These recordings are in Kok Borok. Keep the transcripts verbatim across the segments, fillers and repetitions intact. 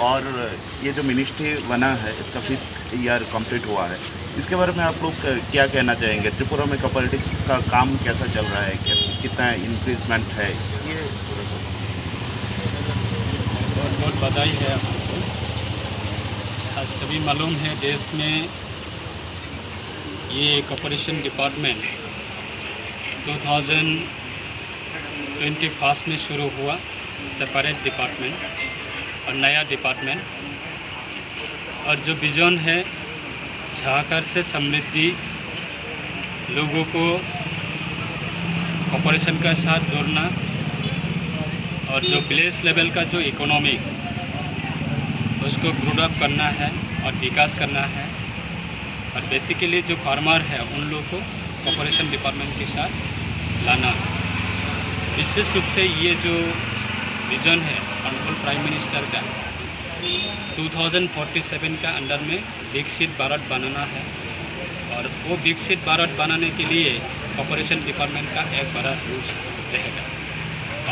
और ये जो मिनिस्ट्री बना है, इसका फिफ्थ ईयर कंप्लीट हुआ है, इसके बारे में आप लोग क्या कहना चाहेंगे? त्रिपुरा में कोऑपरेटिव का काम कैसा चल रहा है, क्या, कितना इंक्रीजमेंट है, ये थोड़ा सा। बहुत बहुत बधाई है आप लोग को। आज सभी मालूम है, देश में ये कोऑपरेशन डिपार्टमेंट दो हज़ार इक्कीस में शुरू हुआ, सेपरेट डिपार्टमेंट और नया डिपार्टमेंट, और जो विजन है सहकार से समृद्धि, लोगों को कोऑपरेशन का साथ जोड़ना, और जो विलेज लेवल का जो इकोनॉमी, उसको ग्रोड अप करना है और विकास करना है। और बेसिकली जो फार्मर है, उन लोग को कोऑपरेशन डिपार्टमेंट के साथ लाना है। विशेष रूप से ये जो विजन है ऑनरेबल प्राइम मिनिस्टर का, दो हज़ार सैंतालीस का अंडर में विकसित भारत बनाना है, और वो विकसित भारत बनाने के लिए कोऑपरेशन डिपार्टमेंट का एक बड़ा रोल रहेगा।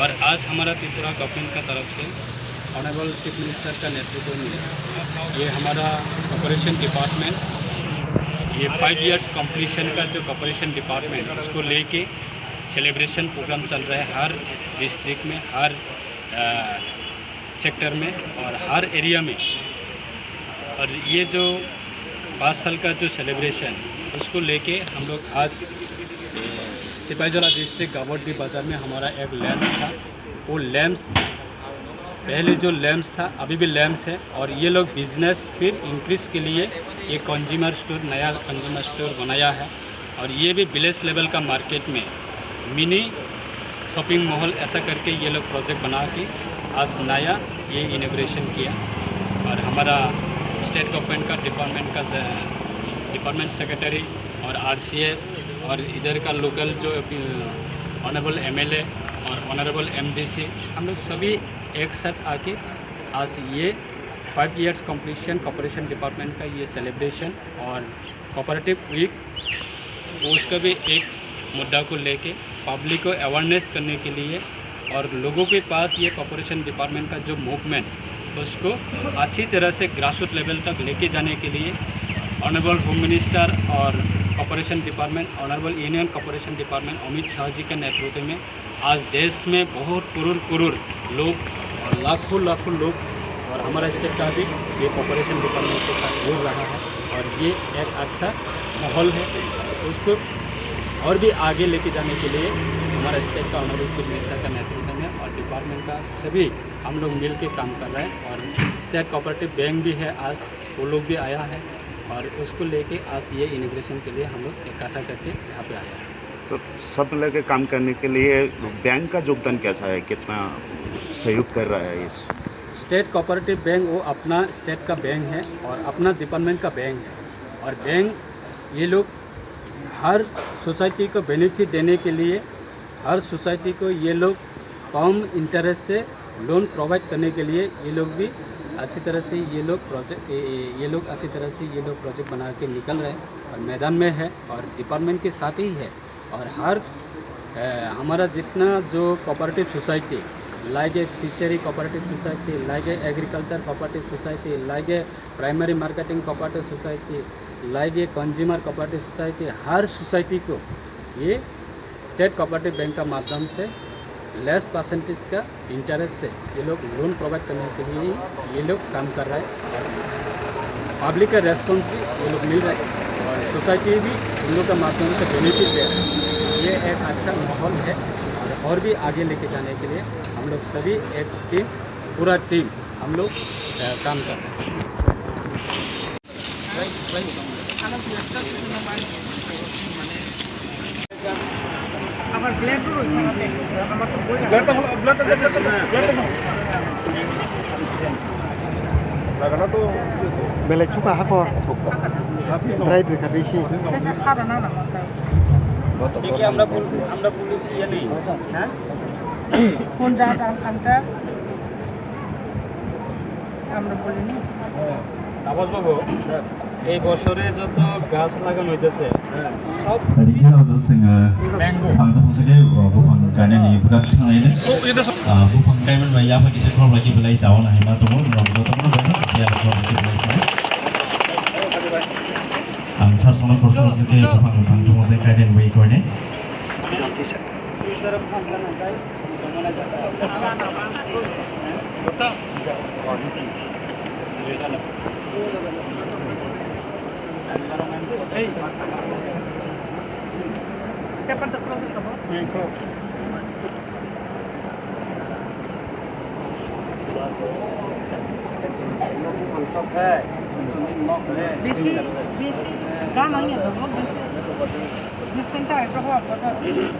और आज हमारा त्रिपुरा गवर्नमेंट का तरफ से ऑनरेबल चीफ मिनिस्टर का नेतृत्व में ये हमारा कोऑपरेशन डिपार्टमेंट, ये फ़ाइव ईयर्स कंप्लीशन का जो कोऑपरेशन डिपार्टमेंट, उसको लेके सेलिब्रेशन प्रोग्राम चल रहा है हर डिस्ट्रिक्ट में, हर सेक्टर में और हर एरिया में। और ये जो पाँच साल का जो सेलिब्रेशन, उसको लेके हम लोग आज, ए, सिपाहीजला डिस्ट्रिक्ट गाबर्डी बाज़ार में हमारा एक लैंप था। वो लैंप्स, पहले जो लैंप्स था, अभी भी लैंप्स है, और ये लोग बिजनेस फिर इंक्रीज के लिए ये कंज्यूमर स्टोर, नया कंज्यूमर स्टोर बनाया है। और ये भी विलेज लेवल का मार्केट में मिनी शॉपिंग मॉल ऐसा करके ये लोग प्रोजेक्ट बना के आज नया ये इनॉग्रेशन किया। और हमारा स्टेट गवर्नमेंट का डिपार्टमेंट का ज-, डिपार्टमेंट सेक्रेटरी और आरसीएस और इधर का लोकल जो, अ, ऑनरेबल एमएलए और ऑनरेबल एमडीसी, हम लोग सभी एक साथ आके आज ये five years completion cooperation department का ये सेलिब्रेशन और कोऑपरेटिव वीक, उसका भी एक मुद्दा को लेके पब्लिक को अवेयरनेस करने के लिए और लोगों के पास ये कोऑपरेशन डिपार्टमेंट का जो मूवमेंट, उसको अच्छी तरह से ग्रासरूट लेवल तक लेके जाने के लिए ऑनरेबल होम मिनिस्टर और cooperation department, honourable union cooperation department Amit Shah ji के नेतृत्व में आज देश में बहुत करोड़ करोड़ लोग और लाखों लाखों लोग और हमारा स्टेट का भी ये कोऑपरेशन डिपार्टमेंट के साथ जुड़ रहा है और ये एक अच्छा माहौल है। उसको और भी आगे लेके जाने के लिए हमारा स्टेट का ऑनरेबल चीफ मिनिस्टर का नेतृत्व में और डिपार्टमेंट का सभी हम लोग मिल के काम कर रहे हैं। और स्टेट कोऑपरेटिव बैंक भी है, आज वो लोग भी आया है और उसको लेके आज ये इनॉग्रेशन के लिए हम लोग इकट्ठा करके यहाँ पे आए हैं। तो सब मिला के काम करने के लिए बैंक का योगदान कैसा है, कितना सहयोग कर रहा है इस? स्टेट कोऑपरेटिव बैंक वो अपना स्टेट का बैंक है और अपना डिपार्टमेंट का बैंक है, और बैंक ये लोग हर सोसाइटी को बेनिफिट देने के लिए, हर सोसाइटी को ये लोग कम इंटरेस्ट से लोन प्रोवाइड करने के लिए ये लोग भी अच्छी तरह से, ये लोग प्रोजेक्ट, ये लोग अच्छी तरह से ये लोग प्रोजेक्ट बना के निकल रहे हैं और मैदान में है और डिपार्टमेंट के साथ ही है। और हर, अ, हमारा जितना जो cooperative society, like a fishery cooperative society, like a agriculture cooperative society, like a primary marketing cooperative society, like a consumer cooperative society, हर सोसाइटी को ये स्टेट कोऑपरेटिव बैंक का माध्यम से लेस परसेंटेज का इंटरेस्ट से ये लोग लोन प्रोवाइड करने के लिए ये लोग काम कर रहा है। पब्लिक का रेस्पॉन्स भी ये लोग मिल रहा है और सोसाइटी भी उन लोग के माध्यम से बेनिफिट ले रहा है। ये एक अच्छा माहौल है और, और भी आगे लेके जाने के लिए हम लोग सभी एक टीम, पूरा टीम हम लोग, अ, काम कर रहे हैं। Belai chuka hakor. Drive rikha bisi. আমরা ভুল, আমরা ভুল ইয়ে নেই। কোন জাত আম-, আমটা? আমরা বলিনি। তাপস বাবু, এই বছরে যত গাছ লাগানো হইতেছে, সব Tadi khe o jora chwng, uh, mango. Pangsa pangsa khe, uh, buphang gainani bwkha thanglaini. Uh, buphang gaimani bai yapha kisa khorokbai khe belai chaui naima tongo, norok jotono bai yapha khorokbai khe belai tongo. Ang sar songno khoroksa khe buphang pangsa pangsa gainani bai koinai. Bisi, bisi, gan ang ya, bisi, bisi senta ay, bro, apa tu?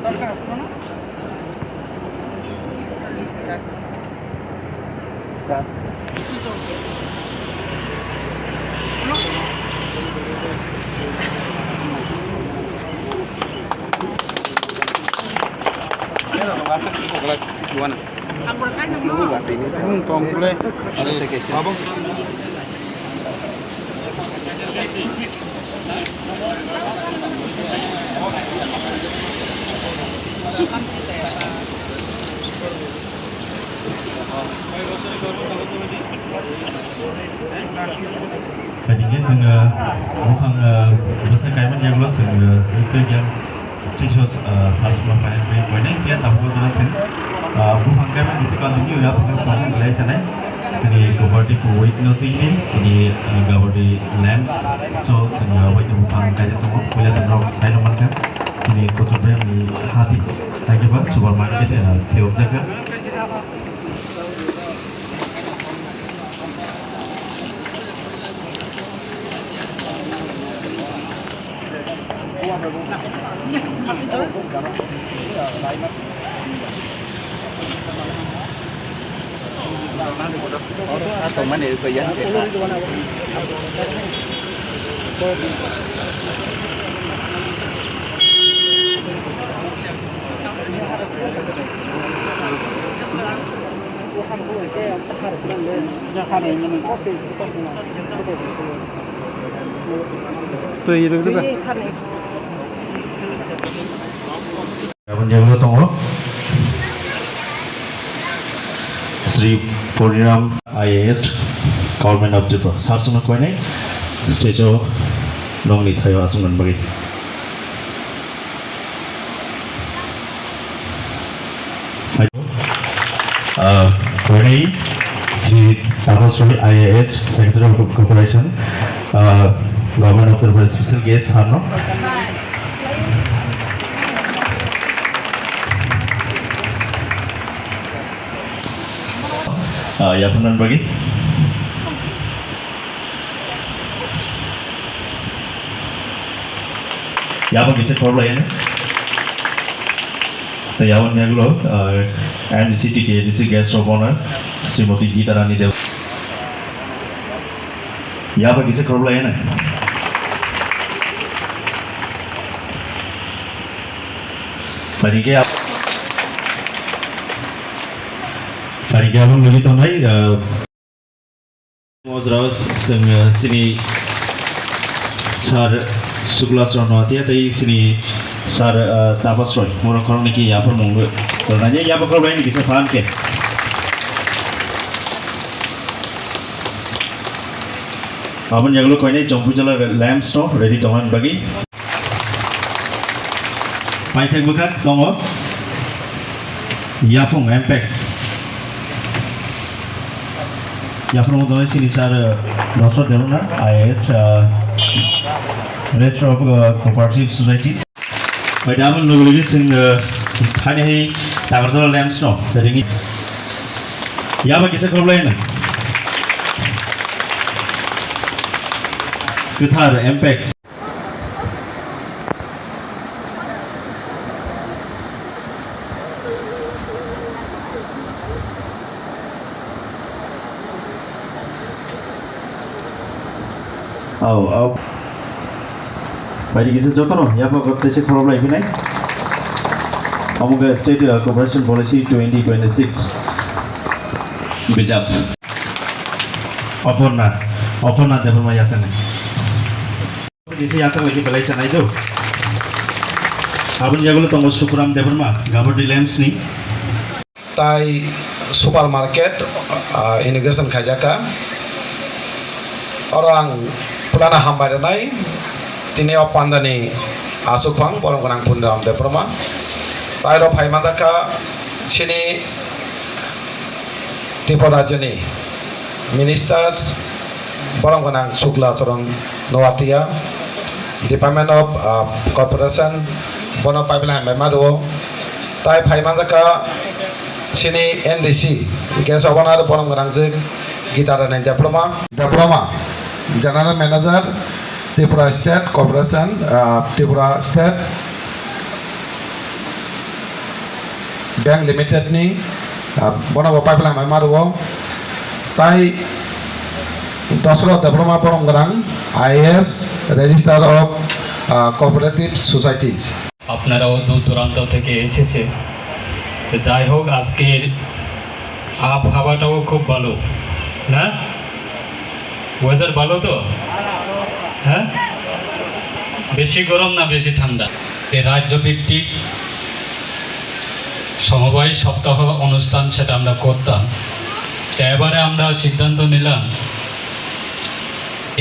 Sorkar apa tu? Tadi khe chwng, uh, buphang, uh, bwsa kaimani yagulo chwng, uh, tei khe stage o, uh, sar songma phainai, phainai khe tabuk o jora chwng, uh, buphang kaimani tei continue ya buphang kaimani belai sanai. Chini cooperative week no twi ni, tini, uh, Gabadi lamps, so chwng, uh, bai buphang kaisa tongo, puila tongrok sai no mankha, chini Kochok Brem ni hati, thank you ba, supermarket, uh, theorjaka. Twi rwgwlaba. Aboni ulo tongo Shri Poriram I A S, Government of Tripura. Sir, sumno koinai stage o nongni thaio aswk nang bagwi. Uh, koinai Shri Tapas Roy, I A S, Secretary of Corporation, uh, Government of Tripura, special guest, sir no. Uh, yapharnani bagwi. Yabo kisa khorokbai ani. Tei yabo ni ulo, uh, M D C T T A D C Guest of Honor, Srimoti Gita Rani Deb. Yabo kisa khorokbai ani. Tadi ke yabo. Tari khe abang lagi tongnai, ah, mojra seng, ah, sini Sir Sukla Chorno Atia tei sini Sir, ah, Tapas Roy, moro khorok niki yapharmung rwnai, yapharmung rwnai niki se phan khe. Aboni yagulo koinai chongpui jala lamps no ready tongna bagwi. Paithak bwkha tongo. Yaphung Ampex. Yaphung tongo sini sir, uh, Doctor Deruna, I A S, uh, Registrar of, uh, Cooperative Society. Bai da, aboni logi logi chwng, uh, thani hai Takarjala lamps no ringwi. Yaba kisa khorok lai na. Kwthar Ampex. Au, au. Bai di kisa jotono, yaba kisa khorok lai phinai. Omo khe State, uh, Cooperation Policy twenty twenty-six. Bijap. Oporna, Oporna Debbarma yachaknai. Kisa yachak lai khe belai sanai do. Aboni yagulo tongo Sukuram Debbarma, Gabhardi Lamps ni. Tai supermarket, ah, inauguration khaijak kha. Oro ang pulana hambai rwnai, tini o pandani aswk phang borok gwnang Puniram Debbarma. Tai oro phai manjak kha chini Tripura rajyoni Minister borok gwnang Sukla Charan Noatia, Department of, ah, Corporation, bono pipeline hambai ma rwo. Tai phai manjak kha chini N D C, hwnkhe sobono aro bono gwnangjak Gita Rani Debbarma. Debbarma, General Manager, Tripura State Corporation, ah, Tripura State Bank Limited ni, ah, bono bo pipeline hambai ma rwo. Tai Dosro Debbarma borom gwnang, I A S, Registrar of, ah, Cooperative Societies. আপনারাও দূর দূরান্ত থেকে এসেছে। তো যাই হোক, আজকের আবহাওয়াটাও খুব ভালো, না? ওয়েদার ভালো তো? হ্যাঁ? বেশি গরম না বেশি ঠান্ডা? এই রাজ্যভিত্তিক সমবায় সপ্তাহ অনুষ্ঠান, সেটা আমরা করতাম। তো এবারে আমরা সিদ্ধান্ত নিলাম,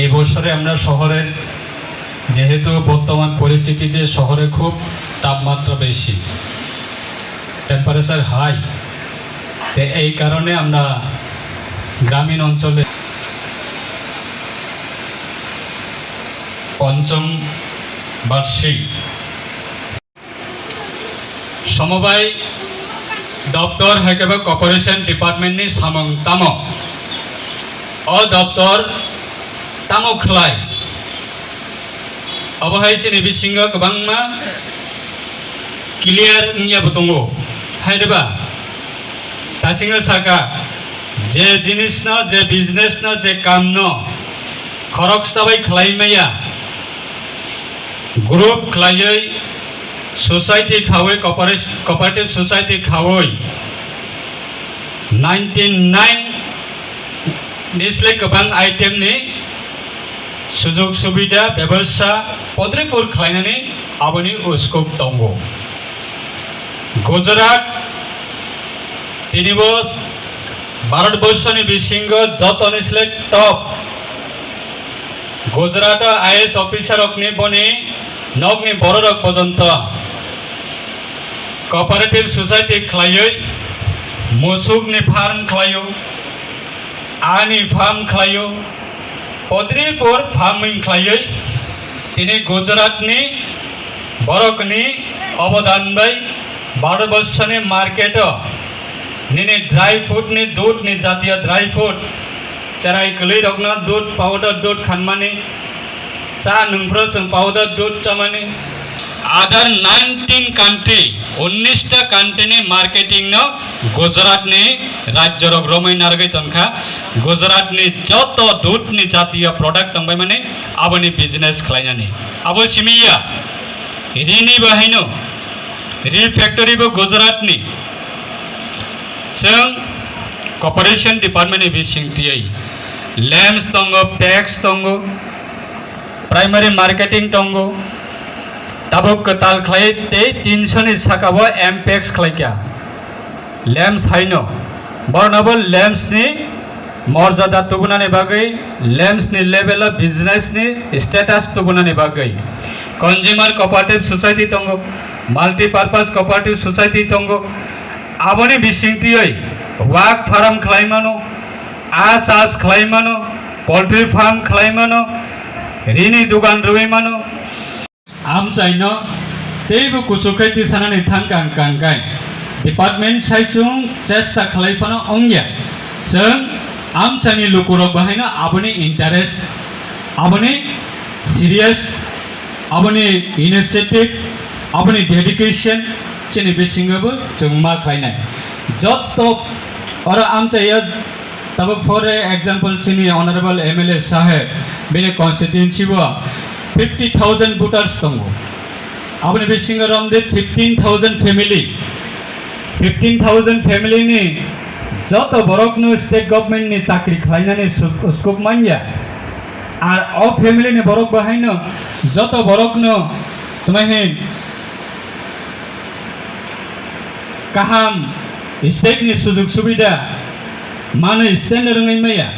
এবছরে আমরা শহরের, যেহেতু বর্তমান পরিস্থিতিতে শহরে খুব তাপমাত্রা বেশি, টেম্পারেচার হাই, তো এই কারণে আমরা গ্রামীণ অঞ্চলে পঞ্চম বার্ষিক সমবায় দপ্তর hai khe ba Cooperation Department ni samung tamo? O doptor tamo khlai? Obo hai chini bisingo kwbangma clear wngya bo tongo, hai de ba? Tasingo saka, je jinis no, je business no, je kam no khoroksa bai khlai maya, group khlaiwi, society khawi, cooperation, cooperative society khawi, ninety nine ni slai kwbang item ni sujog subida bebostha podripur khlainani aboni uskuk tongo. Gujarat tini bo Bharat borshoni bisingo jotoni slai top. Gujarat o I A S officer rokni boni nokni bororok porjonto cooperative society khlaiwi musukni farm khlaio, ani farm khlaio, podripur farming khlaiwi tini Gujaratni borokni obodan bai Bharatborsoni market o nini dry fruit ni, dudh ni jatiyo dry fruit, cherai kwlwi rokno dudh, powder dudh khanmani, cha nwngphuru chwng powder dudh chamani. Other nineteen country, unnish ta country ni marketing no Gujarat ni rajyo rok romwi narwgwi tongkha. Gujarat ni joto dudh ni jatiyo product tongbaimani aboni business khlainani. Abo simi ya, rini bahaino, ri factory bo Gujarat ni. Chwng Corporation Department ni bisingtwi lamps tongo, packs tongo, primary marketing tongo. Tabuk kwtal khlai tei tinso ni saka o M packs khlai kha. Lamps haino borno bo lamps ni morjada tubunani bagwi, lamps ni level o business ni status tubunani bagwi. Consumer Cooperative Society tongo, Multi Purpose Cooperative Society tongo. Aboni bisingtwi wak farm khlai mano, aa chas khlai mano, poultry farm khlai mano, rini dugan rwi mano. Amchaino teibo kuchuk khai tisanani thangkang kangkai department saichung chesta khlai phano wngya. Chwng amchaini lukurok bahaino aboni interest, aboni serious, aboni initiative, aboni dedication chini bisingo bo chwng ma khlainai. Jotto oro amchaiya, tabuk for example chini honorable M L A saheb bini constituency o fifty thousand voters tongo. Aboni bisingo romde fifteen thousand family, fifteen thousand family ni joto borokno state government ni chakri khlainani su-, scope manya. Ar o family ni borok bahaino joto borokno tmaihin kaham state ni sujug subida manwi stand rwngwi maya.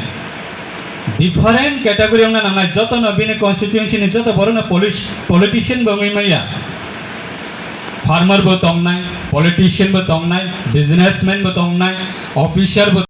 Different category wngna nangnai, jotono bini constituency ni joto borokno police, politician bo wngwi maya. Farmer bo tongnai, politician bo tongnai, businessman bo tongnai, officer bo